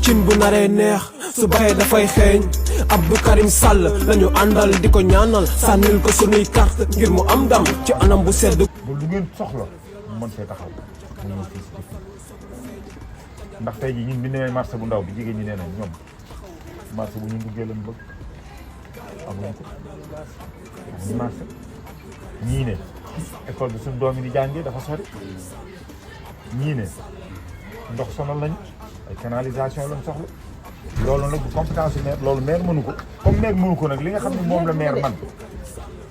cin bu naree neex su baxee dafay xeeñ Abdou Karim Sall lañu àndal di ko ñaanal sànnil ko sunuy carte ngir mu am ndam ci anam bu sedd. ba lu ngeen soxla mu mën fee taxaw mu ñëw fii si dëkk ndax tey jii ñun bi nee marché bu ndaw bi jigéen ñi nee nañ ñoom marché bu ñu duggee lañ bëgg amuñ ko amuñ marché ñii ne école bi suñu doom yi di jàngee dafa sori ñii ne ndox sonal lañu ay canalisation lañ soxla loolu nag bu compétence yu maire loolu maire mënu ko comme maire mënu ko nag li nga xam ne moom la maire man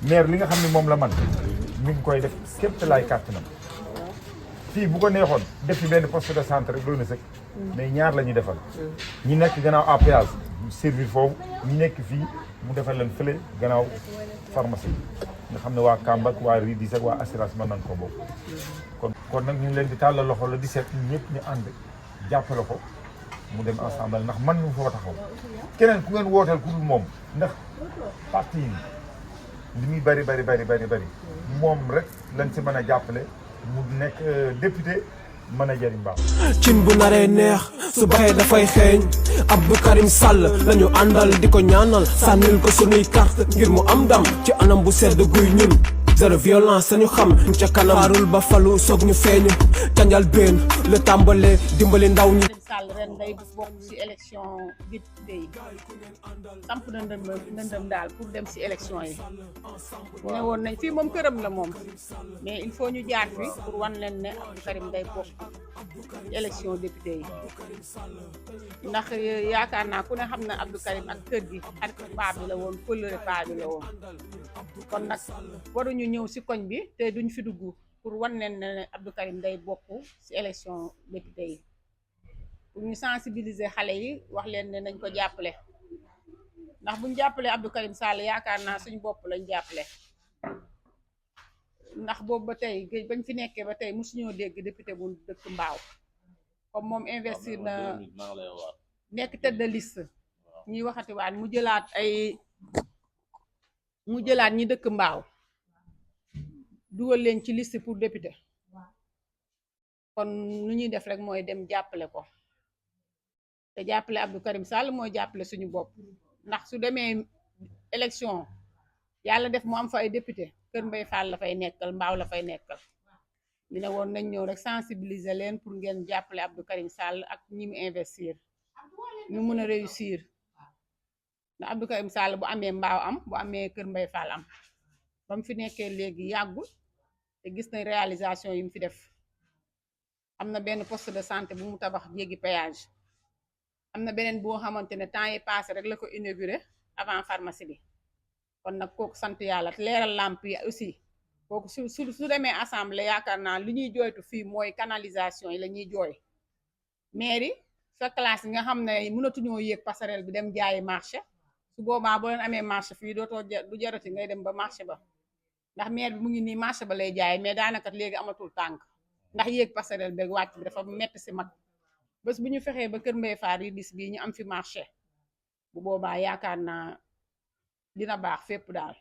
maire li nga xam ne moom la man mi ngi koy def képp laay kàttanam fii bu ko neexoon def fi benn poste de santé rek doy na sëkk mais ñaar la ñuy defal ñi nekk gannaaw APS servir foofu ñi nekk fii mu defal leen fële gannaaw pharmacie nga xam ne waa Kamba ak waa Ridis ak waa assurance mën nañ ko bokk kon nag ñu ngi leen di tàllal loxo la 17 ñëpp ñu ànd jàppale ko mu dem ensemble ndax man ñu foo taxaw keneen ku ngeen wooteel ku dul moom ndax parti yi li muy bari moom rek lañ si mën a jàppale mu nekk député mën a jëriñ baax. cin bu naree neex su baxee dafay xeeñ Abdou Karim Sall lañu àndal di ko ñaanal sànnil ko sunuy carte ngir mu am ndam ci anam bu sedd guy ñun. zéro violence sañu xam ca kanam faarul ba falu soog ñu feeñu canjal benn le tàmbale dimbali ndaw ñi. Sall ren day bokk ci élection député yi samp na ndëndëm daal pour dem ci élection yi ne woon nañ fii moom këram la moom mais il faut ñu jaar fi pour wan leen ne Abdou Karim day bokk ci élection député yi ndax yaakaar naa ku ne xam na Abdou Karim ak kër gi xarit paa bi la woon kóllëre paa bi la woon kon nag waruñu ñëw ci koñ bi te duñ fi dugg pour wan leen ne Abdou Karim day bokk ci élection député yi pour ñu sensibiliser xale yi wax leen ne nañ ko jàppale ndax buñ jàppale Abdou Karim Sall yaakaar naa suñu bopp lañ jàppale ndax boobu ba tey bañ fi nekkee ba tey mosuñoo dégg député bu dëkk Mbaaw comme moom investir na nekk tête de liste ñuy waxati waat mu jëlaat ñi dëkk Mbaaw dugal leen ci liste pour député kon lu ñuy def rek mooy dem jàppale ko te jàppale Abdou Karim Sall mooy jàppale suñu bopp ndax su demee élection yàlla def mu am fa ay député Kër Mbay Fall la fay nekkal Mbaaw la fay nekkal ñu ne woon nañ ñëw rek sensibiliser leen pour ngeen jàppale Abdou Karim Sall ak ñi mu investir ñu mun a réussir ndax Abdou Karim Sall bu amee Mbaaw am bu amee Kër Mbay Fall am ba mu fi nekkee léegi yàggul te gis nañ réalisation yi mu fi def am na benn poste de santé bu mu tabax jéggi péage am na beneen boo xamante ne temps yi passé rek la ko inauguré avant pharmacie bi kon nag kooku sant yàlla leeral lamp yi aussi kooku su demee assemblée yaakaar naa li ñuy jooytu fii mooy canalisation yi la ñuy jooy mairie sa classe yi nga xam ne mënatuñoo yéeg passerelle bi dem jaayi marché su boobaa boo leen amee marché fii dootoo du jarati ngay dem ba marché ba ndax maire bi mu ngi nii marché ba lay jaay mais daanaka léegi amatul tànk ndax yéeg passerelle beeg wàcc bi dafa metti si mag bés bu ñu fexee ba Kër Mbay Faar yi dis bii ñu am fi marché bu boobaa yaakaar naa dina baax fépp daal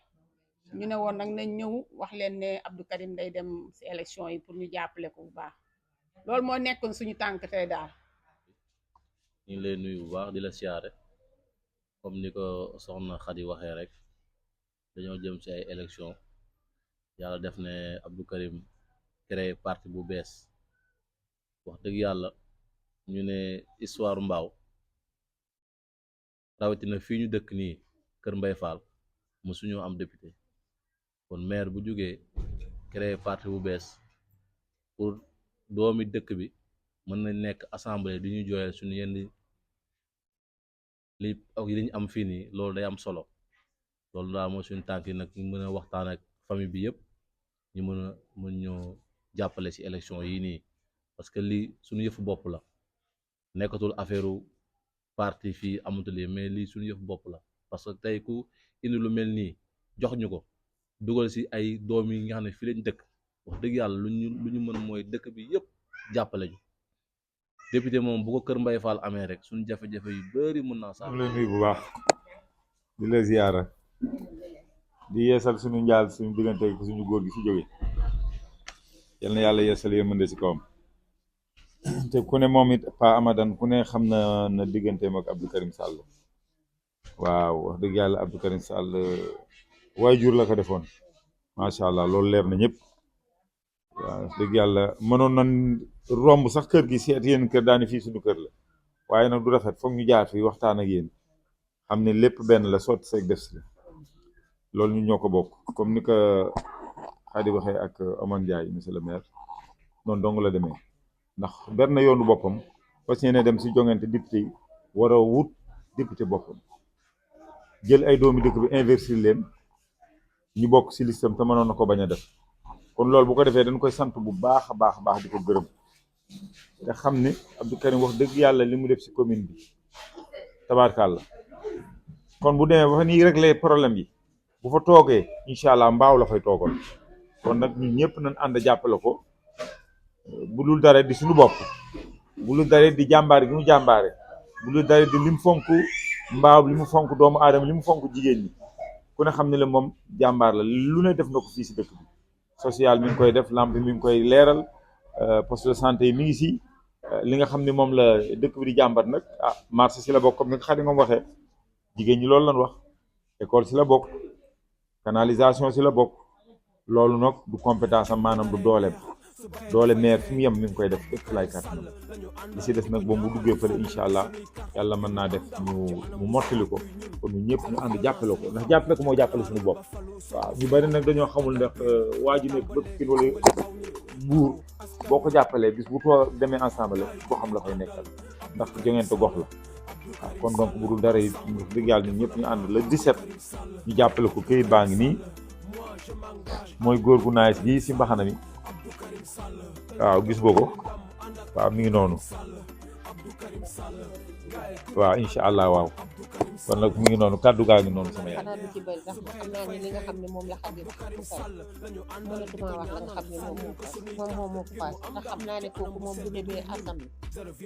ñu ne woon nag nañ ñëw wax leen ne Abdou Karim day dem si élection yi pour ñu jàppale ko bu baax loolu moo nekkoon suñu tànk tey daal. ñu ngi lay nuyu bu baax di la siyaare comme ni ko soxna Khady waxee rek dañoo jëm ci ay élection yàlla def ne Abdou Karim créé parti bu bees wax dëgg yàlla ñu ne histoire Mbaaw rawatina fii ñu dëkk nii Kër Mbay Fall mosuñoo am député kon maire bu jógee créé parti bu bees pour doomi dëkk bi mën nañ nekk assemblée du ñu jooyal suñu yenn li ak yi ñu am fii nii loolu day am solo loolu daal mooy suñu tànk yi nag ñu mën a waxtaan ak famille bi yëpp ñu mën ñoo jàppale ci élection yii nii parce que lii suñu yëfu bopp la nekkatul affaire parti fii amatul mais lii suñu yëfu bopp la parce que tey ku indi lu mel nii jox ñu ko dugal ci ay doom yi nga xam ne fii lañ dëkk wax dëgg yàlla lu ñu mën mooy dëkk bi yëpp jàppale ñu député moom bu ko Kër Mbay Fall amee rek suñu jafe-jafe yu bari mën naa sax. ñu lay nuyu bu baax di la ziyaara di yeesal suñu njaal suñu diggante suñu góor gi fi jóge yal na yàlla yeesal yërmande ci kawam te ku ne moom it Pa Amadan ku ne xam na digganteem ak Abdou Karim Sall waaw wax dëgg yàlla Abdou Karim Sall waajur la ko defoon macha allah loolu leer na ñëpp waaw wax dëgg yàlla mënoon nañ romb sax kër gi seet yéen kër daani fii suñu kër la waaye nag du rafet foog ñu jaar fii waxtaan ak yéen xam ne lépp benn la sotti seeg def si loolu ñu ñoo ko bokk comme ni ko Khady waxee ak Omar Ndiaye monsieur le maire noonu dong la demee ndax benn yoonu boppam fas yéene dem si jongante député yi war a wut député boppam jël ay doomi dëkk bi investir leen ñu bokk si listam te mënoon na ko bañ a def kon loolu bu ko defee dañ koy sant bu baax a baax di ko gërëm te xam ne Abdou Karim wax dëgg yàlla li mu def si commune bi tabaarkàlla kon bu demee ba fa nii régler problème yi bu fa toogee incha allah mbaaw la fay toogal kon nag ñun ñëpp nañ ànd jàppale ko bu dul dara di suñu bopp bu dul dara di jàmbaare gi mu jàmbaare bu dul dara di li mu fonk mbaaw li mu fonk doomu aadama li mu fonk jigéen ñi ku ne xam ne la moom jàmbaar la lu ne def na ko fii si dëkk bi social mi ngi koy def lampe mi ngi koy leeral poste de santé yi mi ngi si li nga xam ne moom la dëkk bi di jàmbat nag marché si la bokk comme ni nga xam ne moom waxee jigéen ñi loolu lañ wax école si la bokk canalisation si la bokk loolu nag du compétence am maanaam du doole maire fi mu yem mi ngi koy def ëpp lay kàttan li si des nag boobu mu duggee fële incha allah yàlla mën naa def mu mottali ko kon ñu ñëpp ñu ànd jàppale ko ndax jàppale ko moo jàppale suñu bopp waaw ñu bari nag dañoo xamul ndax waa ji nekk bëgg kin wala buur boo ko jàppalee bis bu too demee ensemble boo xam la fay nekkal ndax jongente gox la waaw kon donc bu dul dara yi dëgg yàlla ñun ñëpp ñu ànd la 17 ñu jàppale ko këyit baa ngi nii mooy góor gu naaj gi si mbaxana mi waaw gis boo ko waaw mi ngi noonu waaw incha allah waaw kon nag mi ngi noonu kàddu gaa ngi noonu sama yaay. xanaa du ci bëri ndax xam naa ne li nga xam ne moom la xajee mënatuma wax la nga xam ne moom moo ko paas ndax xam naa ne kooku moom bu demee assemblée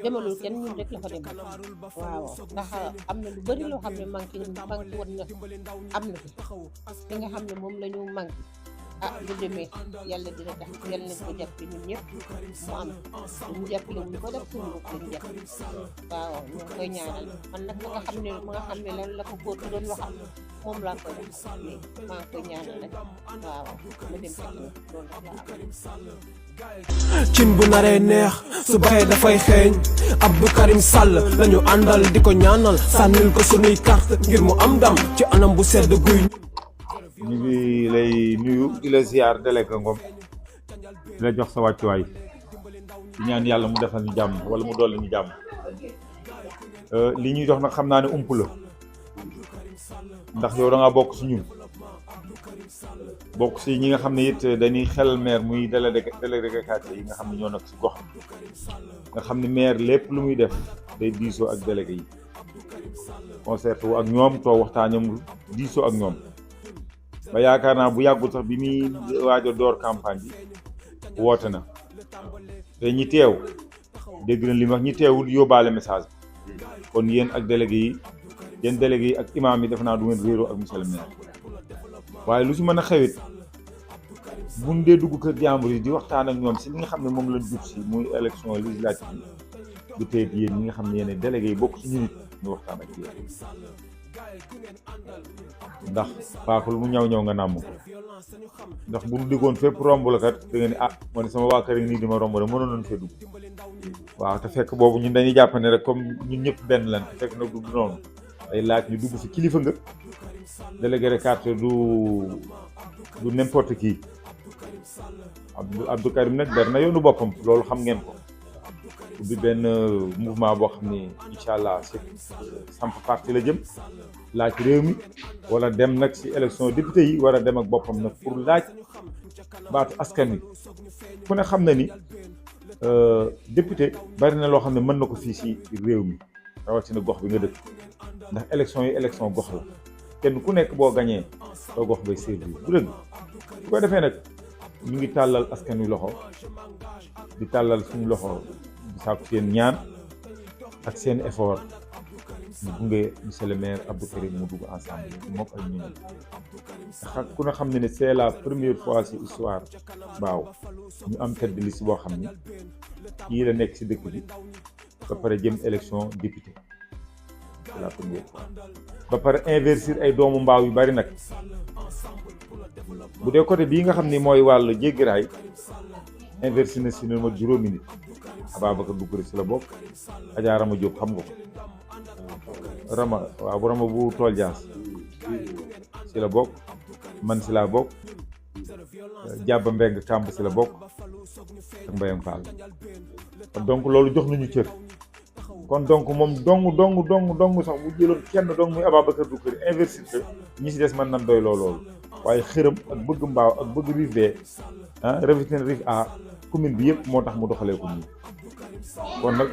demalul kenn ñun rek la fa demal waaw ndax am na lu bëri loo xam ne manqué woon na am na fi li nga xam ne moom la ñu manqué bu demee yàlla dina tax yàlla nañ ko jàppe ñun ñëpp mu am ñu jàppale wuñ ko def suñu bopp lañu jàpp waaw ñu ngi koy ñaanal man nag ma nga xam ne lan la ko góor bi doon waxal moom laa koy def maa ngi koy ñaanal rek waaw ma dem fekk na loolu la am cin bu naree neex su baxee dafay xeeñ Abdou Karim Sall lañu àndal di ko ñaanal sànnil ko sunuy carte ngir mu am ndam ci anam bu sedd guy. ñu ngi lay nuyu di la ziar délégué Ngom di la jox sa wàccuwaay di ñaan yàlla mu defal ñu jàmm wala mu dolli ñu jàmm li ñuy jox nag xam naa ne ump la ndax yow da ngaa bokk si ñun bokk si ñi nga xam ne it dañuy xelal maire muy délégué quartier yi nga xam ne ñoo nekk si gox nga xam ne maire lépp lu muy def day diisoo ak délégué yi concerté wu ak ñoom too waxtaanam diisoo ak ñoom ba yaakaar naa bu yàggul sax bi muy waaj a door campagne bi woote na te ñi teew dégg na li mu wax ñi teewul yóbbaale message kon yéen ak délégué yi ak imam yi def naa du ngeen réeroo ak monsieur le maire waaye lu si mën a xewit buñ dee dugg kër jàmbur yi di waxtaan ak ñoom si li nga xam ne moom lañ jub si muy élection législative du tey yéen ñi nga xam ne yéen délégué yi bokk si ñu nit ñu waxtaan ak yéen ndax paakul mu ñaw nga nàmm ko ndax bu ñu diggoon fépp romb la kat da nga ni man sama waa kër yi nii di ma romb rek mënoon nañ fee dugg waaw te fekk boobu ñun dañuy jàpp ne rek comme ñun ñëpp benn lan te fekk nag du noonu day laaj ñu dugg fi kilifa nga délégué de quartier du n'importe qui Abdou Karim nag ber na yoonu boppam loolu xam ngeen ko ubbi benn mouvement boo xam ni incha allah si samp parti la jëm laaj réew mi wala dem nag si élection député yi war a dem ak boppam nag pour laaj baatu askan wi ku ne xam na ni député bari na loo xam ne mën na ko fii si réew mi rawatina gox bi nga dëkk ndax élection yi élection gox la kenn ku nekk boo gañee soo gox bay servir bu dëgg bu ko defee nag ñu ngi tàllal askan wi loxo di tàllal suñu loxo di sàkku seen ñaan ak seen effort ñu gunge monsieur le maire Abdou Karim mu dugg ensemble moom ak ñu ku ne xam ne c'est la première fois ci histoire baaw ñu am tête de liste boo xam ni kii la nekk si dëkk bi ba pare jëm élection député c'est la première fois ba pare investir ay doomu mbaaw yu bari nag bu dee côté bii nga xam ni mooy wàllu jéggiraay investir na si ne ma juróomi nit Ababacar Doucouré si la bokk Adja Rama Diop xam nga ko Rama waaw bu Rama bu tool jaas si la bokk man si laa bokk Jàbba Mbeng Kàmb si la bokk ak Mbayam Fall donc loolu jox nañu cër kon donc moom dong sax bu jëloon kenn dong muy Ababacar Doucouré investir que ñi si des mën nan doy loolu waaye xërëm ak bëgg mbaaw ak bëgg Rif B Rafetane Rif A commune bi yëpp moo tax mu doxalee ko nii kon nag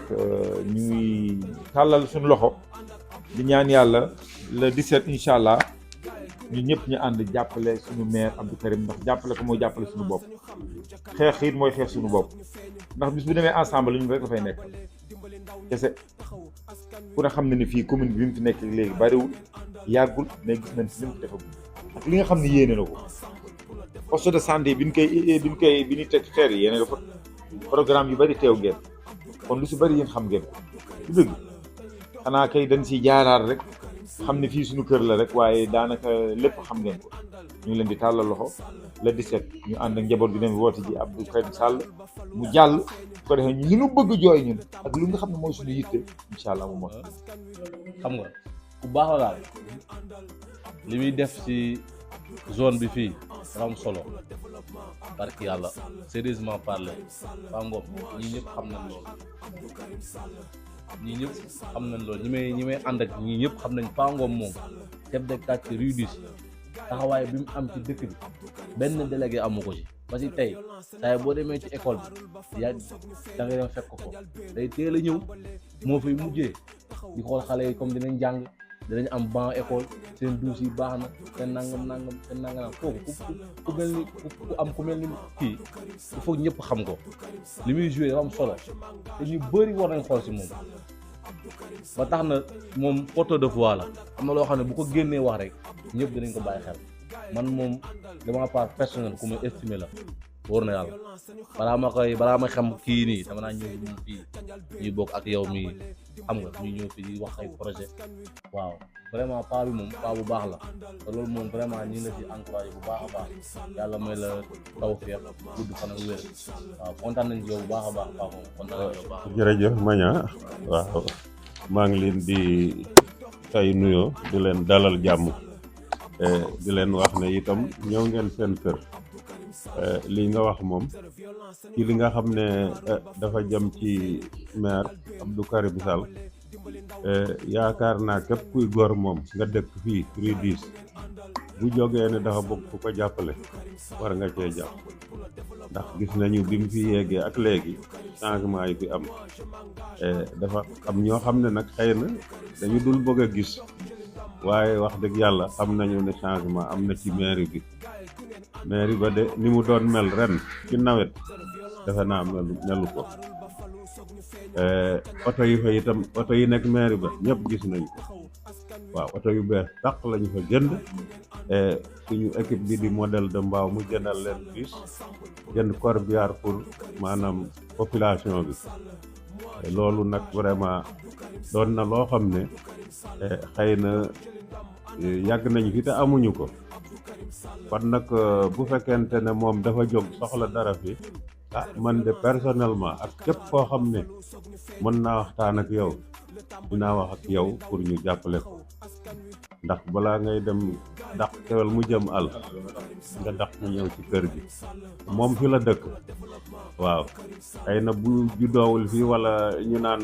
ñuy tàllal suñu loxo di ñaan yàlla le 17 incha allah ñun ñëpp ñu ànd jàppale suñu maire Abdou Karim ndax jàppale ko mooy jàppale suñu bopp xeex it mooy xeex suñu bopp ndax bis bu demee ensemble ñun rek dafay nekk kese ku ne xam ne ni fii commune bi mu fi nekk léegi bariwul yàggul mais gis nañ si li mu fi defagul ak li nga xam ne yéene na ko poste de santé bi ñu teg xeer yi yéene dafa programme yu bari teew ngeen kon lu si bari yéen xam ngeen ko lu dëgg xanaa kay dañ siy jaaraar rek xam ne fii suñu kër la rek waaye daanaka lépp xam ngeen ko ñu ngi leen di tàllal loxo le 17 ñu ànd ak njaboot gi dem woote ji Abdou Karim Sall mu jàll bu ko defee ñu li ñu bëgg jooy ñun ak lu nga xam ne mooy suñu yitte incha allah mu mot. xam nga ku baax la daal li muy def ci zone bi fii dafa am solo barki yàlla sérieusement parler Paa Ngom ñii ñëpp xam nañ loolu ñi may ànd ak ñii ñëpp xam nañ Paa Ngom moom chef de quartier Rue 10 taxawaay bi mu am ci dëkk bi benn délégué amu ko ci parce que tey saa boo demee ci école bi yaa da nga dem fekk ko day teel a ñëw moo fay mujjee di xool xale yi comme dinañ jàng dinañ am banc école seen douche yi baax na seen nangam kooku ku mel ni kii il faut ñëpp xam ko li muy joué dafa am solo te ñu bëri war nañ xool si moom ba tax na moom porteur de voix la am na loo xam ne bu ko génnee wax rek ñëpp dinañ ko bàyyi xel man moom dama part personnel ku ma estimé la wóor na yàlla balaa ma xam kii nii dama naa ñëw moom fii ñuy bokk ak yow mii xam nga ñu ñëw fi di wax ay projet waaw vraiment paa bi moom paa bu baax la te loolu moom vraiment ñu ngi la ci encouragé bu baax a baax yàlla may la tawfeex gudd fan ak wér waaw kontaan nañ ci yow bu baax a baax paa moom kontaan nañ ci yow bu baax. jërëjëf Magna waaw maa ngi leen di tey nuyoo di leen dalal jàmm di leen wax ne itam ñëw ngeen seen kër lii nga wax moom ci li nga xam ne dafa jëm ci maire Abdou Karim Sall yaakaar naa képp kuy góor moom nga dëkk fii Rue 10 bu jógee ne dafa bëgg ku ko jàppale war nga cee jàpp ndax gis nañu bi mu fi yeggee ak léegi changement yi fi am dafa am ñoo xam ne nag xëy na dañu dul bëgg a gis waaye wax dëgg yàlla xam nañu ne changement am na ci mairie bi mairie ba de ni mu doon mel ren ci nawet defe naa melu ko oto yi fa itam oto yi nekk mairie ba ñëpp gis nañ ko waaw oto yu bees tàq lañu fa jënd suñu équipe bi di modèle de Mbao mu jëndal leen bus jënd corbillard pour maanaam population bi loolu nag vraiment doon na loo xam ne xëy na yàgg nañu fi te amuñu ko kon nag bu fekkente ne moom dafa jóg soxla dara fi man de personnellement ak képp koo xam ne mën naa waxtaan ak yow dinaa wax ak yow pour ñu jàppale ko ndax balaa ngay dem daq kewel mu jëm àll nga daq mu ñëw ci kër gi moom fi la dëkk waaw xëy na bu juddoowul fii wala ñu naan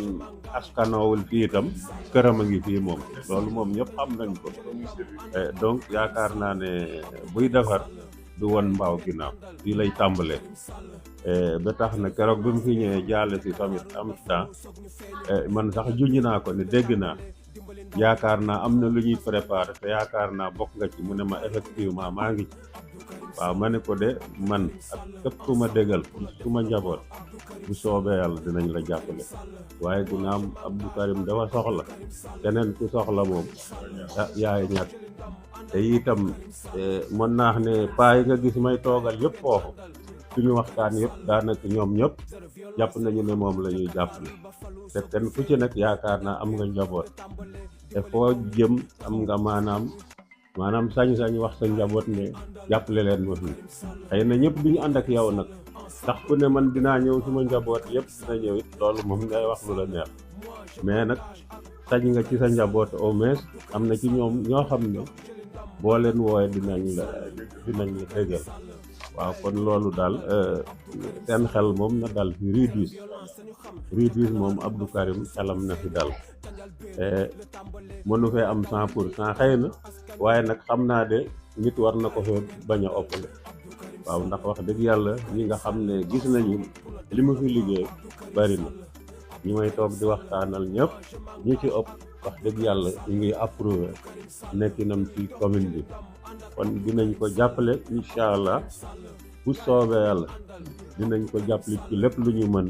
askanoowul fii itam këram a ngi fii moom loolu moom ñëpp xam nañ ko donc yaakaar naa ne buy defar du won Mbao ginnaaw fii lay tàmbalee ba tax na keroog bi mu fi ñëwee jaale si tamit am temps man sax junj naa ko ne dégg naa yaakaar naa am na lu ñuy préparé te yaakaar naa bokk nga ci mu ne ma effectivement maa ngi ci waaw ma ne ko de man ak képp ku ma déggal su ma njaboot bu soobee yàlla dinañ la jàppale waaye dina am Abdou Karim dafa soxla keneen ku soxla moom yaay ñàkk te itam mën naa ne paa yi nga gis may toogal yëpp foofu suñu waxtaan yëpp daanaka ñoom ñëpp jàpp nañu ne moom la ñuy jàppale te kenn ku ci nekk yaakaar naa am nga njaboot te foo jëm am nga maanaam sañ-sañ wax sa njaboot ne jàppale leen ma fii xëy na ñëpp duñu ànd ak yow nag ndax ku ne man dinaa ñëw suma njaboot yëpp dina ñëw it loolu moom ngay wax lu la neex mais nag sañ nga ci sa njaboot au moins am na ci ñoom ñoo xam ne boo leen wooye dinañ la déggal waaw kon loolu daal seen xel moom na dal fi Rue 10 moom Abdou Karim xelam na fi dal mënu fee am 100% xëy na waaye nag xam naa de nit war na ko fee bañ a ëppale waaw ndax wax dëgg yàlla ñi nga xam ne gis nañu li mu fi liggéey bari na ñi may toog di waxtaanal ñëpp ñi ci ëpp wax dëgg yàlla ñu ngi approuvé nekkinam ci commune bi kon dinañ ko jàppale incha allah bu soobee yàlla dinañ ko jàppale ci lépp lu ñu mën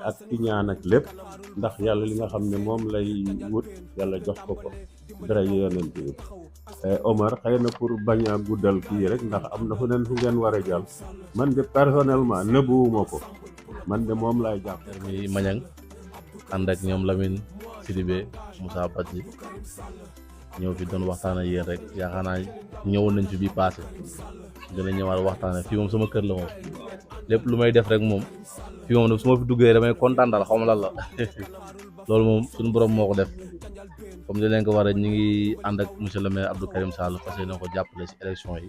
ak ci ñaan ak lépp ndax yàlla li nga xam ne moom lay wut yàlla jox ko dara yonent bi Omar xëy na pour bañ a guddal kii rek ndax am na fu neen fu ngeen war a jàll man de personnellement nëbbuwuma ko man de moom laay jàpp mi Mañang ànd ak ñoom Lamine Sidibé Moussa Badji ñëw fi doon waxtaan ak yéen rek yaakaar naa ñëwoon nañ fi bii passé dina ñëwaat waxtaan fii moom sama kër la moom lépp lu may def rek moom fii moom su ma fi duggee damay kontaan daal xaw ma lan la loolu moom suñu borom moo ko def comme dinañ ko war a ñu ngi ànd ak monsieur le maire Abdou Karim Sall parce que ko jàppale ci élection yi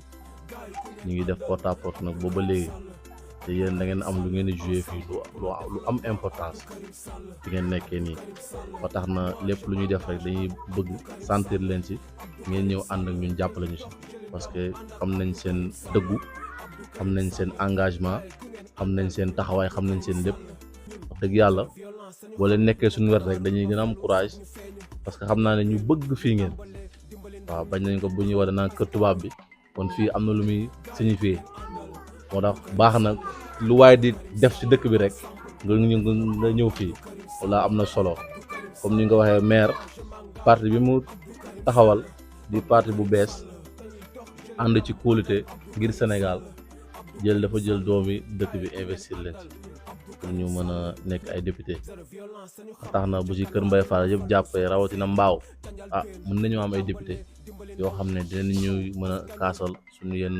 ñu ngi def porte à porte nag booba léegi te yéen da ngeen am lu ngeen di joué fii lu am importance fi ngeen nekkee nii ba tax na lépp lu ñuy def rek dañuy bëgg sentir leen ci ngeen ñëw ànd ak ñun jàppale ñu ci parce que xam nañ seen dëggu xam nañ seen engagement xam nañ seen taxawaay xam nañ seen lépp wax dëgg yàlla boo leen nekkee suñu wet rek dañuy gën a am courage parce que xam naa ne ñu bëgg fii ngeen waaw bañ nañ ko bu ñuy war a naan kër tubaab bi kon fii am na lu muy signifié moo tax baax na lu waaye di def ci dëkk bi rek nga ñëw fii wala am na solo comme ni nga ko waxee maire parti bi mu taxawal di parti bu bees ànd ci kóolute ngir Sénégal dafa jël doomi dëkk bi investir leen ci pour ñu mën a nekk ay député tax na bu ci Kër Mbaye Fall yëpp jàppee rawatina Mbaaw mën nañu am ay député yoo xam ne dinañu mën a kaasal suñu yenn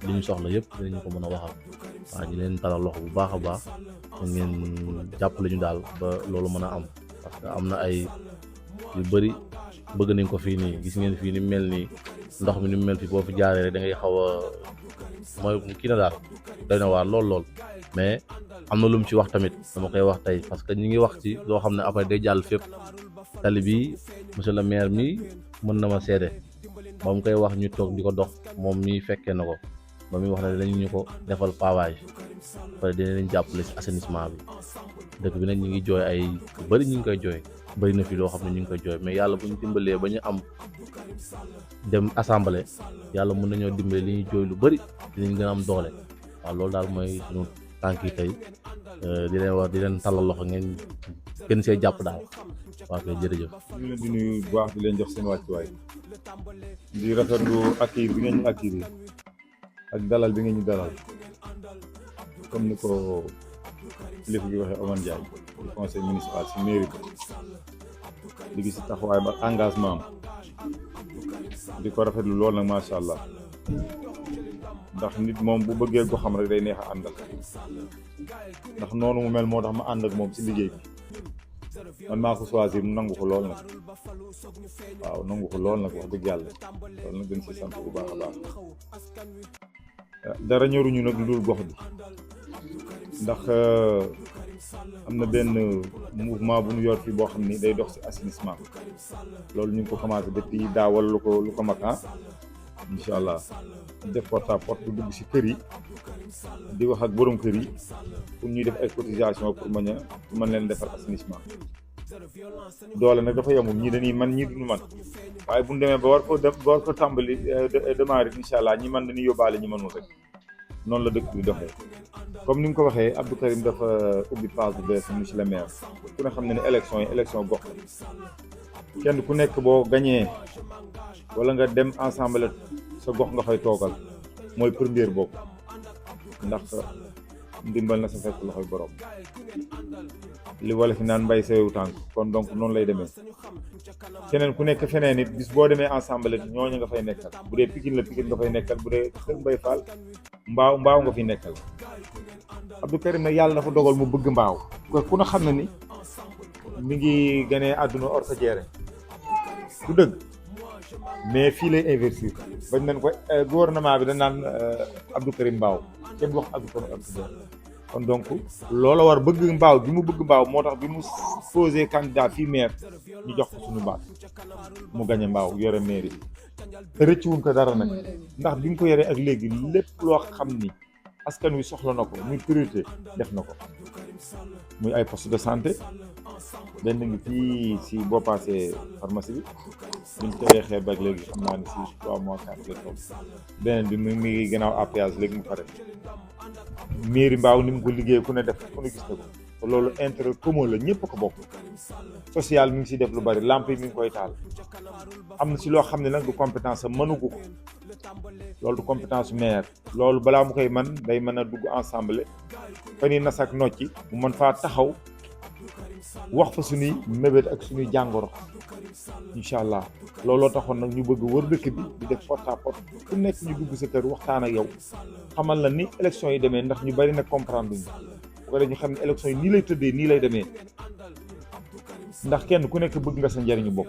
li ñu soxla yëpp dinañu ko mën a waxal waaw ñu leen talal loxo bu baax a baax ngeen jàppale ñu daal ba loolu mën a am parce que am na ay yu bëri bëgg nañ ko fii nii gis ngeen fii ni mel nii ndox mi ni mel fii boo fi jaaree rek da ngay xaw a mooy kii na daal doy na waar lool mais am na lu mu ci wax tamit dama koy wax tey parce que ñi ngi wax ci loo xam ne après day jàll fépp tali bi monsieur le maire mi mën na ma seede ba mu koy wax ñu toog di ko dox moom mi fekkee na ko ba muy wax ne dañu ñu ko defal pavage pare dinañ jàppale ci assainissement bi dëkk bi nag ñu ngi jooy ay yu bëri ñu ngi koy jooy bëri na fi loo xam ne ñu ngi koy jooy mais yàlla bu ñu dimbalee ba ñu am dem assemblée yàlla mën nañoo dimbale li ñuy jooy lu bëri dinañ gën a am doole waaw loolu daal mooy suñu tànk yi tey di leen wax di leen tàllal loxo ngeen gën see jàpp daal waaw kay jërëjëf. ñu leen di nuyu bu baax di leen jox seen wàccuwaay di rafetlu accueil bi ngeen ñu accueillir ak dalal bi ngeen ñu dalal comme ni ko kilifa gi waxee Omar Ndiaye di conseil municipal si mairie bi di gis si taxawaay ba engagement am di ko rafetlu lool nag macha allah ndax nit moom bu bëggee ko xam rek day neex a àndal ndax noonu mu mel moo tax ma ànd ak moom si liggéey bi man maa ko choisir mu nangu ko lool nag waaw nangu ko lool nag wax dëgg yàlla loolu nag gën si sant bu baax a baax dara ñoruñu nag lu dul gox bi ndax am na benn mouvement bu ñu yor fii boo xam ni day dox si assainissement loolu ñu ngi ko commencé depuis daaw wala lu ko mag incha allah def porte à porte bu dugg si kër yi di wax ak borom kër yi pour ñuy def ay cotisation pour mën leen defar assainissement doole nag dafa yemul ñii dañuy man ñii duñu man waaye bu ñu demee ba war ko tàmbali démarrer incha allah ñi man dañuy yóbbaale ñi mënul rek noonu la dëkk bi doxee comme ni nga ko waxee Abdou Karim dafa ubbi phase bu bees monsieur le maire ku ne xam ne ne élection gox kenn ku nekk boo gañee wala nga dem ensemble sa gox nga fay toogal mooy première bokk ndax ndimbal na sa fekk loxoy borom li wala fi naan mbay sawewu tànk kon donc noonu lay demee keneen ku nekk feneen it bis boo demee ensemble it ñooñu nga fay nekkal bu dee Pikine la Pikine nga fay nekkal bu dee Kër Mbay Fall mbaaw nga fiy nekkal Abdou Karim nag yàlla dafa dogal mu bëgg mbaaw ku na xam na ni mi ngi ganee àdduna Orkadiéré du dëgg mais fii lay investir bañ nañ ko gouvernement bi dañ naan Abdou Karim Mbaaw kenn wax Abdou Karim Orkadiéré kon donc loola war bëgg mbaaw bi mu bëgg mbaaw moo tax bi mu posé candidat fii maire ñu jox ko suñu baat mu gañe mbaaw yore mairie bi te rëccuwuñ ko dara nag ndax bi mu ko yoree ak léegi lépp loo xam ni askan wi soxla na ko muy priorité def na ko muy ay poste de santé benn ngi fii si boo passé pharmacie bi buñ tegee xeer ba léegi xam naa ni si 3 mois 4 la toog beneen bi mu ngi gannaaw APS léegi mu pare mairie mbaaw ni mu ko liggéey ku ne def ku ne gis na ko te loolu intérêt commun la ñëpp ko bokk social mi ngi si def lu bari lamp yi mi ngi koy taal am na si loo xam ne nag du compétence am mënu ko loolu du compétence maire loolu balaa mu koy man day mën a dugg ensemble fa ni nas ak nocci mu mën faa taxaw wax fa suñuy mébét ak suñuy jàngoro incha allah looloo taxoon nag ñu bëgg wër dëkk bi di def porte à porte ku nekk ñu dugg sa kër waxtaan ak yow xamal la ni élection yi demee ndax ñu bari nag comprendre ñu bu ko dee ñu xam ne élection yi nii lay tëddee nii lay demee ndax kenn ku nekk bëgg nga sa njariñu bopp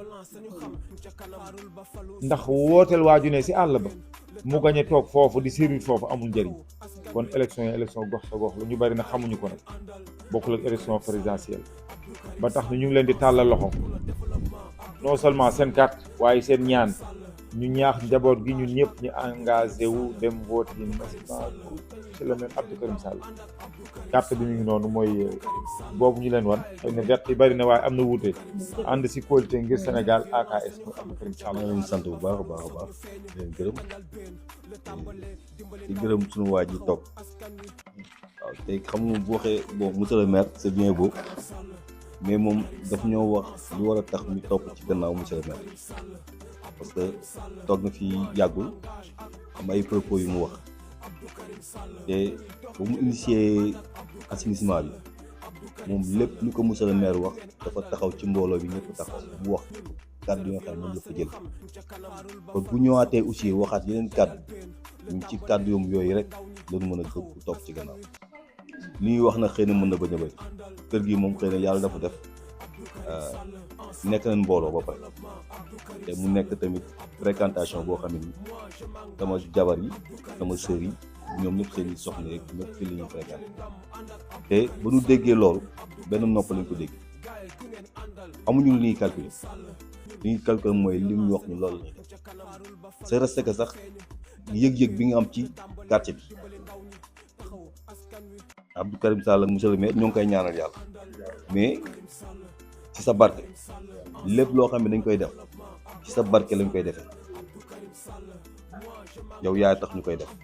ndax wooteel waaju ne si àll ba mu gañe toog foofu di servir foofu amul njariñ kon élection yi élection gox sa gox la ñu bari na xamuñu ko nag bokkul ak élection présidentielle ba tax na ñu ngi leen di tàllal loxo non seulement seen carte waaye seen ñaan ñu ñaax njaboot gi ñun ñëpp ñu engagé wu dem vote yi massivement c'est le même Abdou Karim Sall carte bi mu ngi noonu mooy boobu ñu leen wan xëy na vert yi bari na waaye am na wuute ànd si qualité ngir Sénégal AKS mooy Abdou Karim Sall. maa ngi leen di sant bu baax a baax a baax di leen gërëm di gërëm suñu waa ji toog waaw tey xam nga bu waxee bon monsieur le maire c'est bien beau mais moom daf ñoo wax lu war a tax ñu topp ci gannaaw monsieur le maire parce que toog na fi yàggul am ay propos yu mu wax te ba mu initié assainissement bi moom lépp lu ko monsieur le maire wax dafa taxaw ci mbooloo bi ñëpp taxaw mu wax kàddu yi nga xam ne moom la fa jël kon bu ñëwaatee aussi waxaat yeneen kàddu ñu ci kàddu yooyu rek lañu mën a gëm topp ci gannaaw li ñuy wax nag xëy na mën na bañ a bëri kër gi moom xëy na yàlla dafa def nekk nañ mbooloo ba pare te mu nekk tamit fréquentation boo xam ne ni sama jabar yi sama sœur yi ñoom ñëpp seen i soxna yeeg ñëpp fii la ñuy fréquenté te ba ñu déggee loolu benn nopp lañ ko dégg amuñu lu ñuy calculer li ñuy calculer mooy li mu wax ñu loolu la ñuy def c'est resté que sax yëg-yëg bi nga am ci quartier bi Abdou Karim Sall ak monsieur le maire ñoo ngi koy ñaanal yàlla mais ci sa barke lépp loo xam ne dañ koy def ci sa barke lañ koy defee yow yaay tax ñu koy def waaw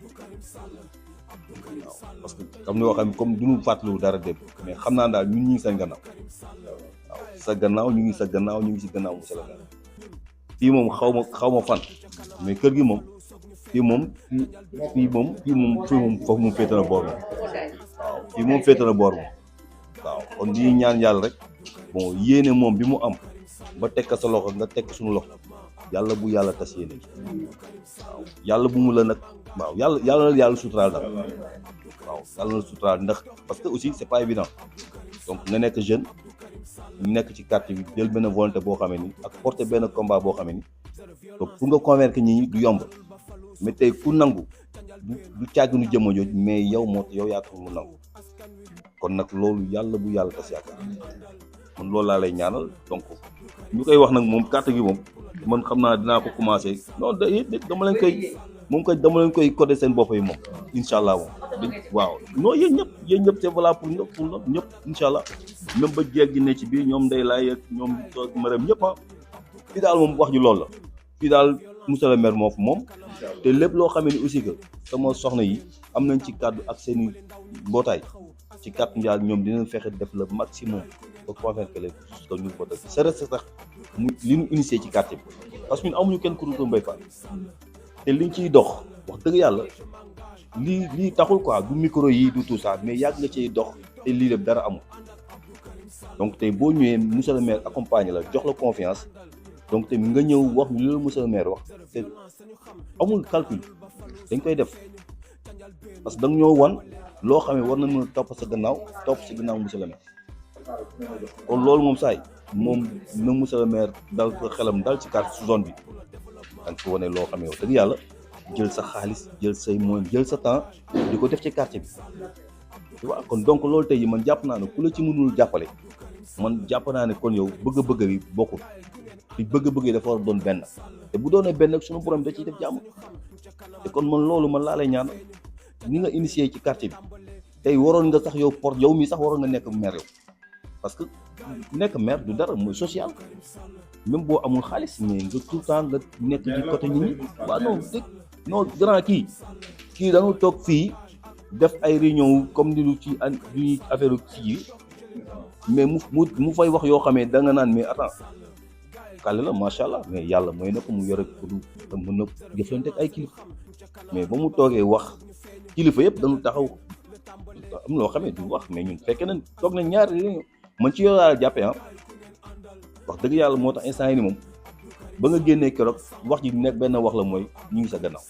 parce que comme ni waxee comme du ñu fàttaliwu dara dem mais xam naa daal ñun ñu ngi seen gannaaw waaw sa gannaaw ñu ngi sa gannaaw ñu ngi si gannaaw monsieur le maire fii moom xaw ma fan mais kër gi moom fii moom foofu moom féete na boor moom waaw fii moom féete na boor moom waaw kon di ñaan yàlla rek bon yéene moom bi mu am ba tekk sa loxo nga tekk suñu loxo yàlla bu yàlla tas yéene waaw yàlla bu mu la nag waaw yàlla suturaal daal waaw yàlla na suturaal ndax parce que aussi c'est pas évident donc nga nekk jeune ñu nekk ci quartier bi jël benn volonté boo xamee ni ak porter benn combat boo xamee ni donc pour nga convaincre ñi du yomb mais tey ku nangu du càgg nu jëmma jooj mais yow yaa tax mu nangu kon nag loolu yàlla bu yàlla tas yaakaar man loolu laa lay ñaanal donc ñu koy wax nag moom carte gi moom man xam naa dinaa ko commencé non dama leen koy codé seen bopp yi moom incha allah moom waaw non yéen ñëpp c'est valable pour ñëpp incha allah même ba jeeg gi ne ci biir ñoom Ndeye Laye ak ñoom toog Marème ñëpp fii daal moom wax ñu loolu la fii daal monsieur le maire moo fa moom te lépp loo xamee ni aussi que sama soxna yi am nañ ci kàddu ak seeni mbootaay ci kàddu njaal ñoom dinañ fexe def le maximum pour convaincre leen que ñu ko def c'est resté sax mu li ñu initié ci quartier bi parce que ñun amuñu kenn ku dul Mbaye Fall te liñ ciy dox wax dëgg yàlla lii taxul quoi du micro yi du tout ça mais yàgg nga ciy dox te lii lépp dara amul donc tey boo ñëwee monsieur le maire accompagné la jox la confiance donc tamit nga ñëw wax ñu loolu monsieur le maire wax te amul calcul dañ koy def parce que da nga ñoo wan loo xam ne war na mën a topp sa gannaaw monsieur le maire kon loolu moom saay moom na monsieur le maire dal ko xelam dal ci carte su zone bi da nga ko wane loo xam ne wax dëgg yàlla jël sa xaalis jël say moyens jël sa temps di ko def ci quartier bi tu vois kon donc loolu tey man jàpp naa ne ku la ci mënul jàppale man jàpp naa ne kon yow bëgg-bëgg bi bokkul te bëgg-bëgg yi dafa war a doon benn te bu doonee benn ak suñu borom da ciy def jàmm te kon man loolu man laa lay ñaan ni nga initié ci quartier bi tey waroon nga sax yow porte yow mi sax waroon nga nekk maire yow parce que nekk maire du dara mooy social même boo amul xaalis mais nga tout le temps nga nekk ci côté nit ñi waaw non dëgg non grand kii dañu toog fii def ay réunion comme ni lu ci du affaire kii mais mu fay wax yoo xamee da nga naan mais attends kàlle la macha allah mais yàlla mooy na ko mu yore ko du mën na jëflante ak ay kilifa mais ba mu toogee wax kilifa yëpp dañu taxaw am loo xamee du wax mais ñun fekkee nañ toog nañ ñaari réunion man ci yow laa jàppee wax dëgg yàlla moo tax instant yi ni moom ba nga génnee keroog wax ji nekk benn wax la mooy ñu ngi sa gannaaw